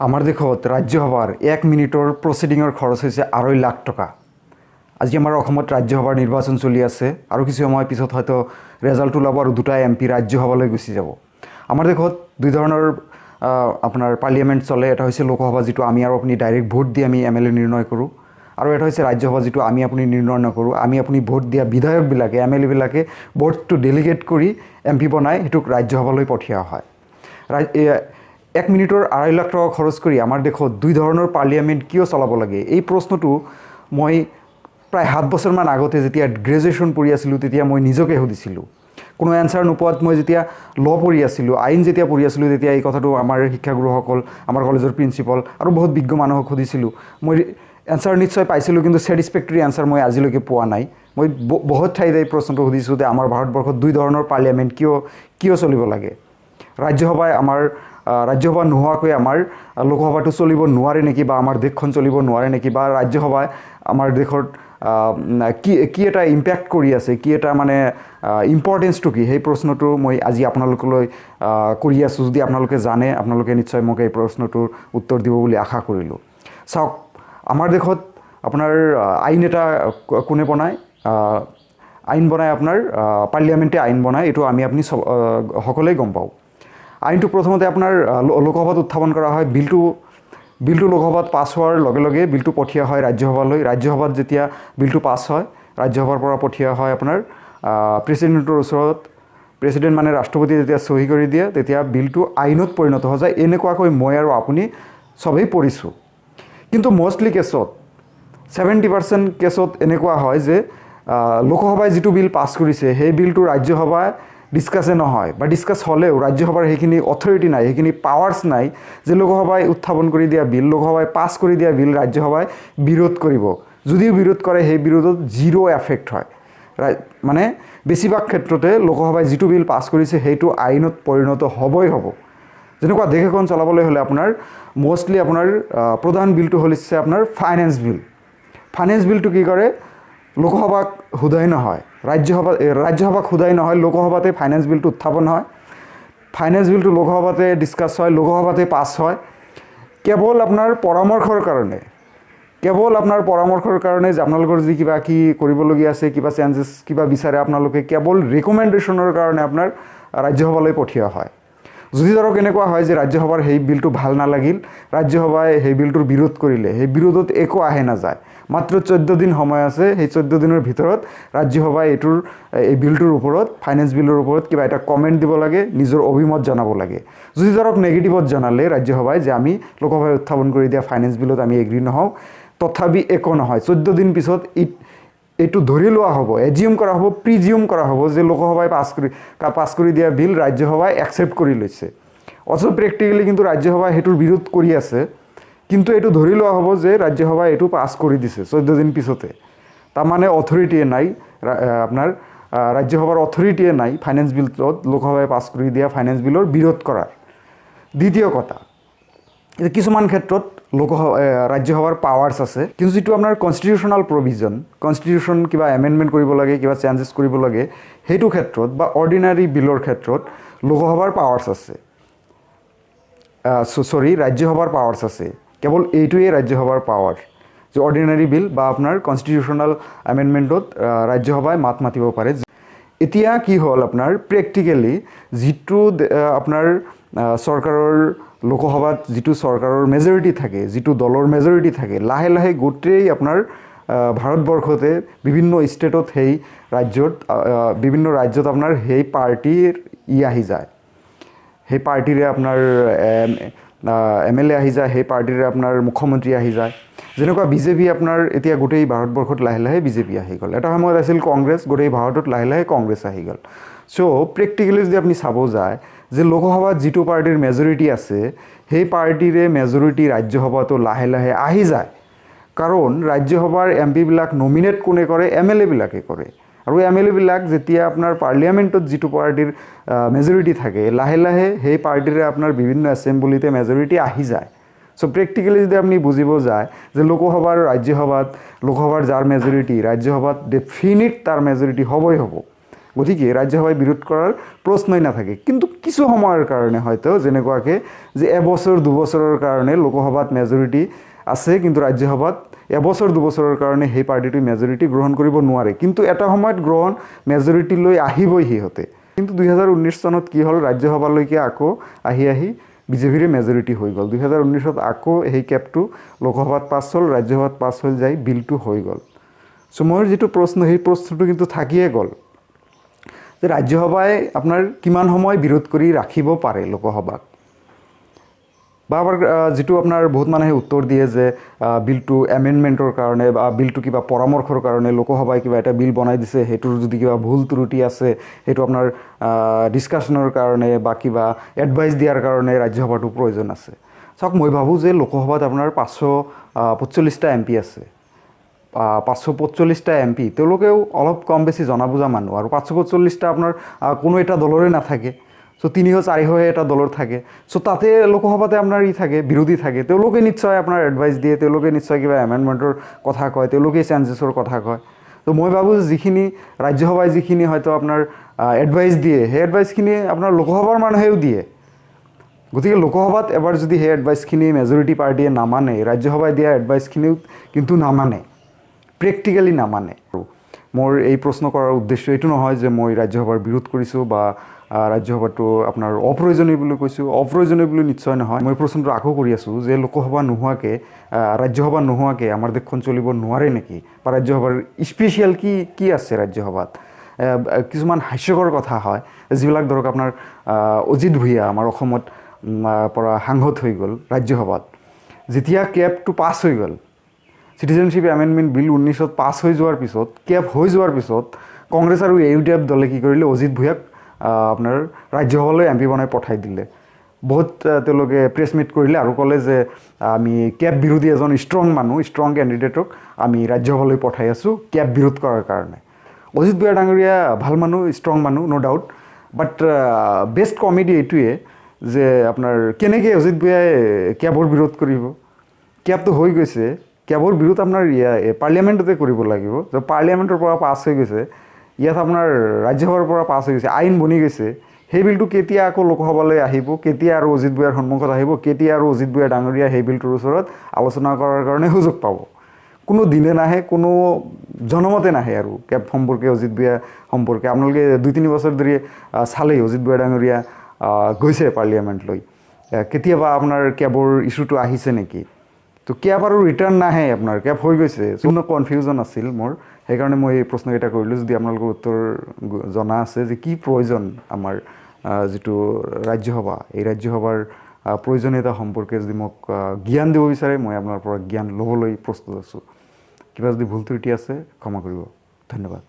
আমাৰ দেশত ৰাজ্যসভাৰ এক মিনিটৰ প্ৰচিডিঙৰ খৰচ হৈছে 2.5 লাখ টকা। আজি আমাৰ অসমত ৰাজ্যসভাৰ নিৰ্বাচন চলি আছে আৰু কিছু সময় পিছত হয়তো ৰেজাল্ট ওলাব আৰু দুটা এম পি ৰাজ্যসভালৈ গুচি যাব। আমাৰ দেশত দুই ধৰণৰ আপোনাৰ পাৰ্লিয়ামেণ্ট চলে। এটা হৈছে লোকসভা, যিটো আমি আৰু আপুনি ডাইৰেক্ট ভোট দি আমি এম এল এ নিৰ্ণয় কৰোঁ আৰু এটা হৈছে ৰাজ্যসভা, যিটো আমি আপুনি নিৰ্ণয় নকৰোঁ। আমি আপুনি ভোট দিয়া বিধায়কবিলাকে, এম এল এবিলাকে ভোটটো ডেলিগেট কৰি এম পি বনাই সেইটোক ৰাজ্যসভালৈ পঠিওৱা হয়। এক মিনিটৰ 2.5 লাখ টকা খৰচ কৰি আমাৰ দেশত দুই ধৰণৰ পাৰ্লিয়ামেণ্ট কিয় চলাব লাগে? এই প্ৰশ্নটো মই প্ৰায় 7 বছৰমান আগতে যেতিয়া গ্ৰেজুৱেশ্যন পঢ়ি আছিলোঁ, তেতিয়া মই নিজকে সুধিছিলোঁ। কোনো এনচাৰ নোপোৱাত মই যেতিয়া ল' পঢ়ি আছিলোঁ, আইন যেতিয়া পঢ়ি আছিলোঁ, তেতিয়া এই কথাটো আমাৰ শিক্ষাগুৰুসকল, আমাৰ কলেজৰ প্ৰিন্সিপাল আৰু বহুত বিজ্ঞ মানুহক সুধিছিলোঁ। মই এনচাৰ নিশ্চয় পাইছিলোঁ, কিন্তু ছেটিছফেক্টৰী এনচাৰ মই আজিলৈকে পোৱা নাই। মই বহুত ঠাইত এই প্ৰশ্নটো সুধিছোঁ যে আমাৰ ভাৰতবৰ্ষত দুই ধৰণৰ পাৰ্লিয়ামেণ্ট কিয় চলিব লাগে? ৰাজ্যসভাই আমাৰ ৰাজ্যসভা নোহোৱাকৈ আমাৰ লোকসভাটো চলিব নোৱাৰে নেকি বা আমাৰ দেশখন চলিব নোৱাৰে নেকি বা ৰাজ্যসভাই আমাৰ দেশত কি কি এটা ইম্পেক্ট কৰি আছে, কি এটা মানে ইম্পৰ্টেঞ্চটো কি? সেই প্ৰশ্নটো মই আজি আপোনালোকলৈ কৰি আছোঁ। যদি আপোনালোকে জানে, আপোনালোকে নিশ্চয় মোক এই প্ৰশ্নটোৰ উত্তৰ দিব বুলি আশা কৰিলোঁ। চাওক, আমাৰ দেশত আপোনাৰ আইন এটা কোনে বনায়? আইন বনায় আপোনাৰ পাৰ্লিয়ামেণ্টে আইন বনায়। এইটো আমি আপুনি চব সকলোৱে গম পাওঁ। আইনটো প্ৰথমতে আপোনাৰ লোকসভাত উত্থাপন কৰা হয়। বিলটো লোকসভাত পাছ হোৱাৰ লগে লগে বিলটো পঠিওৱা হয় ৰাজ্যসভালৈ। ৰাজ্যসভাত যেতিয়া বিলটো পাছ হয়, ৰাজ্যসভাৰ পৰা পঠিওৱা হয় আপোনাৰ প্ৰেচিডেণ্টৰ ওচৰত। প্ৰেচিডেণ্ট মানে ৰাষ্ট্ৰপতিয়ে যেতিয়া চহী কৰি দিয়ে, তেতিয়া বিলটো আইনত পৰিণত হৈ যায়। এনেকুৱাকৈ মই আৰু আপুনি চবেই পঢ়িছোঁ। কিন্তু মষ্টলি কেছত, 70% কেছত এনেকুৱা হয় যে লোকসভাই যিটো বিল পাছ কৰিছে, সেই বিলটো ৰাজ্যসভাই ডিছকাছে নহয় বা ডিছকাছ হ'লেও ৰাজ্যসভাৰ সেইখিনি অথৰিটি নাই, সেইখিনি পাৱাৰ্ছ নাই যে লোকসভাই উত্থাপন কৰি দিয়া বিল, লোকসভাই পাছ কৰি দিয়া বিল ৰাজ্যসভাই বিৰোধ কৰিব। যদিও বিৰোধ কৰে, সেই বিৰোধত জিৰ' এফেক্ট হয়। মানে বেছিভাগ ক্ষেত্ৰতে লোকসভাই যিটো বিল পাছ কৰিছে, সেইটো আইনত পৰিণত হ'বই হ'ব। যেনেকুৱা দেশ এখন চলাবলৈ হ'লে আপোনাৰ মষ্টলি আপোনাৰ প্ৰধান বিলটো হৈছে আপোনাৰ ফাইনেন্স বিল। ফাইনেন্স বিলটো কি কৰে? লোকসভাক সোধাই নহয়, ৰাজ্যসভাক সোধাই নহয়, লোকসভাতে ফাইনেন্স বিলটো উত্থাপন হয়। ফাইনেন্স বিলটো লোকসভাতে ডিছকাছ হয়, লোকসভাতে পাছ হয়। কেৱল আপোনাৰ পৰামৰ্শৰ কাৰণে, কেৱল আপোনাৰ পৰামৰ্শৰ কাৰণে যে আপোনালোকৰ যদি কিবা কি কৰিবলগীয়া আছে, কিবা চেঞ্জেছ কিবা বিচাৰে আপোনালোকে, কেৱল ৰিকমেণ্ডেশ্যনৰ কাৰণে আপোনাৰ ৰাজ্যসভালৈ পঠিওৱা হয়। যদি ধৰক এনেকুৱা হয় যে ৰাজ্যসভাৰ সেই বিলটো ভাল নালাগিল, ৰাজ্যসভাই সেই বিলটোৰ বিৰোধ কৰিলে, সেই বিৰোধত একো আহে নাযায়। মাত্ৰ 14 দিন সময় আছে। সেই 14 দিনৰ ভিতৰত ৰাজ্যসভাই এই বিলটোৰ ওপৰত, ফাইনেন্স বিলৰ ওপৰত কিবা এটা কমেণ্ট দিব লাগে, নিজৰ অভিমত জনাব লাগে। যদি ধৰক নেগেটিভত জনালে ৰাজ্যসভাই যে আমি লোকসভাই উত্থাপন কৰি দিয়া ফাইনেন্স বিলত আমি এগ্ৰী নহওঁ, তথাপি একো নহয়। 14 দিন পিছত এইটো ধৰি লোৱা হ'ব, এজিউম কৰা হ'ব, প্ৰিজিউম কৰা হ'ব যে লোকসভাই পাছ কৰি দিয়া বিল ৰাজ্যসভাই একচেপ্ট কৰি লৈছে। অথচ প্ৰেক্টিকেলি কিন্তু ৰাজ্যসভাই সেইটোৰ বিৰোধ কৰি আছে, কিন্তু এইটো ধৰি লোৱা হ'ব যে ৰাজ্যসভাই এইটো পাছ কৰি দিছে 14 দিন পিছতে। তাৰমানে অথৰিটিয়ে নাই, আপোনাৰ ৰাজ্যসভাৰ অথৰিটিয়ে নাই ফাইনেন্স বিলটোত, লোকসভাই পাছ কৰি দিয়া ফাইনেন্স বিলৰ বিৰোধ কৰাৰ। দ্বিতীয় কথা যে কিছুমান ক্ষেত্ৰত ৰাজ্যসভাৰ পাৱাৰ্ছ আছে, কিন্তু যিটো আপোনাৰ কনষ্টিটিউশ্যনেল প্ৰভিজন, কনষ্টিটিউশ্যন কিবা এমেণ্ডমেণ্ট কৰিব লাগে, কিবা চেঞ্জেছ কৰিব লাগে, সেইটো ক্ষেত্ৰত বা অৰ্ডিনাৰী বিলৰ ক্ষেত্ৰত লোকসভাৰ পাৱাৰ্ছ আছে, চৰি, ৰাজ্যসভাৰ পাৱাৰ্ছ আছে। কেৱল এইটোৱেই ৰাজ্যসভাৰ পাৱাৰ যে অৰ্ডিনাৰী বিল বা আপোনাৰ কনষ্টিটিউশ্যনেল এমেণ্ডমেণ্টত ৰাজ্যসভাই মাত মাতিব পাৰে। এতিয়া কি হ'ল, আপোনাৰ প্ৰেক্টিকেলি যিটো আপোনাৰ চৰকাৰৰ লোকসভাত যিটো চৰকাৰৰ মেজৰিটি থাকে, যিটো দলৰ মেজৰিটি থাকে, লাহে লাহে গোটেই আপোনাৰ ভাৰতবৰ্ষতে বিভিন্ন ষ্টেটত, সেই ৰাজ্যত বিভিন্ন ৰাজ্যত আপোনাৰ সেই পাৰ্টীৰ ই আহি যায়। সেই পাৰ্টীৰে আপোনাৰ এম এল এ আহি যায়, সেই পাৰ্টীৰে আপোনাৰ মুখ্যমন্ত্ৰী আহি যায়। যেনেকুৱা বিজেপি আপোনাৰ এতিয়া গোটেই ভাৰতবৰ্ষত লাহে লাহে বিজেপি আহি গ'ল। এটা সময়ত আছিল কংগ্ৰেছ, গোটেই ভাৰতত লাহে লাহে কংগ্ৰেছ আহি গ'ল। চ' প্ৰেক্টিকেলি যদি আপুনি চাব যায় যে লোকসভাত যিটো পাৰ্টীৰ মেজৰিটি আছে, সেই পাৰ্টীৰে মেজৰিটি ৰাজ্যসভাতো লাহে লাহে আহি যায়। কাৰণ ৰাজ্যসভাৰ এম পিবিলাক নমিনেট কোনে কৰে? এম এল এবিলাকে কৰে। আৰু এম এল এবিলাক যেতিয়া আপোনাৰ পাৰ্লিয়ামেণ্টত যিটো পাৰ্টীৰ মেজৰিটি থাকে, লাহে লাহে সেই পাৰ্টীৰে আপোনাৰ বিভিন্ন এছেম্বলিতে মেজৰিটি আহি যায়। চ' প্ৰেক্টিকেলি যদি আপুনি বুজিব যায় যে লোকসভা আৰু ৰাজ্যসভাত লোকসভাৰ যাৰ মেজৰিটি, ৰাজ্যসভাত ডেফিনিট তাৰ মেজৰিটি হ'বই হ'ব। গতিকে ৰাজ্যসভাই বিৰোধ কৰাৰ প্ৰশ্নই নাথাকে। কিন্তু কিছু সময়ৰ কাৰণে হয়তো যেনেকুৱাকৈ যে এবছৰ দুবছৰৰ কাৰণে লোকসভাত মেজৰিটি আছে, কিন্তু ৰাজ্যসভাত এবছৰ দুবছৰৰ কাৰণে সেই পাৰ্টিটোৱে মেজৰিটি গ্ৰহণ কৰিব নোৱাৰে, কিন্তু এটা সময়ত গ্ৰহণ মেজৰিটি লৈ আহিবই সিহঁতে। কিন্তু 2019 চনত কি হ'ল, ৰাজ্যসভালৈকে আকৌ আহি আহি বিজেপিৰে মেজৰিটি হৈ গ'ল। 2019ত আকৌ সেই কেবটো লোকসভাত পাছ হ'ল, ৰাজ্যসভাত পাছ হৈ যায়, বিলটো হৈ গ'ল। চ' মোৰ যিটো প্ৰশ্ন, সেই প্ৰশ্নটো কিন্তু থাকিয়ে গ'ল যে ৰাজ্যসভাই আপোনাৰ কিমান সময় বিৰোধ কৰি ৰাখিব পাৰে লোকসভাক। বা আমাৰ যিটো আপোনাৰ বহুত মানুহে উত্তৰ দিয়ে যে বিলটো এমেণ্ডমেণ্টৰ কাৰণে বা বিলটো কিবা পৰামৰ্শৰ কাৰণে লোকসভাই কিবা এটা বিল বনাই দিছে, সেইটোৰ যদি কিবা ভুল ত্ৰুটি আছে সেইটো আপোনাৰ ডিছকাশ্যনৰ কাৰণে বা কিবা এডভাইচ দিয়াৰ কাৰণে ৰাজ্যসভাটো প্ৰয়োজন আছে। চাওক, মই ভাবোঁ যে লোকসভাত আপোনাৰ 545টা এম পি আছে, 545টা এম পি তেওঁলোকেও অলপ কম বেছি জনা বুজা মানুহ, আৰু 545টা আপোনাৰ কোনো এটা দলৰে নাথাকে। চ' 300-400 এটা দলৰ থাকে। চ' তাতে লোকসভাতে আপোনাৰ ই থাকে, বিৰোধী থাকে, তেওঁলোকে নিশ্চয় আপোনাৰ এডভাইচ দিয়ে, তেওঁলোকে নিশ্চয় কিবা এমেণ্ডমেণ্টৰ কথা কয়, তেওঁলোকেই চেঞ্জেছৰ কথা কয়। ত' মই ভাবোঁ যে যিখিনি ৰাজ্যসভাই যিখিনি হয়তো আপোনাৰ এডভাইচ দিয়ে, সেই এডভাইচখিনি আপোনাৰ লোকসভাৰ মানুহেও দিয়ে। গতিকে লোকসভাত এবাৰ যদি সেই এডভাইচখিনি মেজৰিটি পাৰ্টীয়ে নামানে, ৰাজ্যসভাই দিয়া এডভাইচখিনিও কিন্তু নামানে, প্ৰেক্টিকেলি নামানে। মোৰ এই প্ৰশ্ন কৰাৰ উদ্দেশ্য এইটো নহয় যে মই ৰাজ্যসভাৰ বিৰোধ কৰিছোঁ বা ৰাজ্যসভাটো আপোনাৰ অপ্ৰয়োজনীয় বুলি কৈছোঁ। অপ্ৰয়োজনীয় বুলি নিশ্চয় নহয়। মই প্ৰশ্নটো আকৌ কৰি আছোঁ যে লোকসভা নোহোৱাকৈ, ৰাজ্যসভা নোহোৱাকৈ আমাৰ দেশখন চলিব নোৱাৰে নেকি, বা ৰাজ্যসভাৰ স্পেচিয়েল কি কি আছে ৰাজ্যসভাত। কিছুমান হাস্যকৰ কথা হয়, যিবিলাক ধৰক আপোনাৰ অজিত ভূঞা আমাৰ অসমত পৰা সাংসদ হৈ গ'ল ৰাজ্যসভাত, যেতিয়া কেবটো পাছ হৈ গ'ল, চিটিজেনশ্বিপ এমেণ্ডমেণ্ট বিল 19ত পাছ হৈ যোৱাৰ পিছত, কেব হৈ যোৱাৰ পিছত কংগ্ৰেছ আৰু এ ইউ ডি এফ দলে কি কৰিলে, অজিত ভূঞাক আপোনাৰ ৰাজ্যসভালৈ এম পি বনাই পঠাই দিলে। বহুত তেওঁলোকে প্ৰেছ মিট কৰিলে আৰু ক'লে যে আমি কেব বিৰোধী এজন ষ্ট্ৰং মানুহ, ষ্ট্ৰং কেণ্ডিডেটক আমি ৰাজ্যসভালৈ পঠাই আছোঁ কেব বিৰোধ কৰাৰ কাৰণে। অজিত ভূঞা ডাঙৰীয়া ভাল মানুহ, ষ্ট্ৰং মানুহ, ন' ডাউট, বাট বেষ্ট কমেডি এইটোৱে যে আপোনাৰ কেনেকৈ অজিত ভূঞাই কেবৰ বিৰোধ কৰিব। কেবটো হৈ গৈছে, কেবৰ বিৰোধ আপোনাৰ পাৰ্লিয়ামেণ্টতে কৰিব লাগিব। পাৰ্লিয়ামেণ্টৰ পৰা পাছ হৈ গৈছে, ইয়াত আপোনাৰ ৰাজ্যসভাৰ পৰা পাছ হৈ গৈছে, আইন বনি গৈছে, সেই বিলটো কেতিয়া আকৌ লোকসভালৈ আহিব, কেতিয়া আৰু অজিত ভূঞাৰ সন্মুখত আহিব, কেতিয়া আৰু অজিত ভূঞা ডাঙৰীয়া সেই বিলটোৰ ওচৰত আলোচনা কৰাৰ কাৰণে সুযোগ পাব, কোনো দিনে নাহে, কোনো জনমতে নাহে। আৰু কেব সম্পৰ্কে, অজিত ভূঞা সম্পৰ্কে আপোনালোকে 2-3 বছৰ ধৰি চালেই অজিত ভূঞা ডাঙৰীয়া গৈছে পাৰ্লিয়ামেণ্টলৈ, কেতিয়াবা আপোনাৰ কেবৰ ইছ্যুটো আহিছে নেকি? তো কেব আৰু ৰিটাৰ্ণ নাহে, আপোনাৰ কেব হৈ গৈছে। কোনো কনফিউজন আছিল মোৰ, সেইকাৰণে মই এই প্ৰশ্নকেইটা কৰিলোঁ। যদি আপোনালোকৰ উত্তৰ জনা আছে যে কি প্ৰয়োজন আমাৰ যিটো ৰাজ্যসভা, এই ৰাজ্যসভাৰ প্ৰয়োজনীয়তা সম্পৰ্কে যদি মোক জ্ঞান দিব বিচাৰে, মই আপোনাৰ পৰা জ্ঞান ল'বলৈ প্ৰস্তুত আছোঁ। কিবা যদি ভুল ত্ৰুটি আছে ক্ষমা কৰিব। ধন্যবাদ।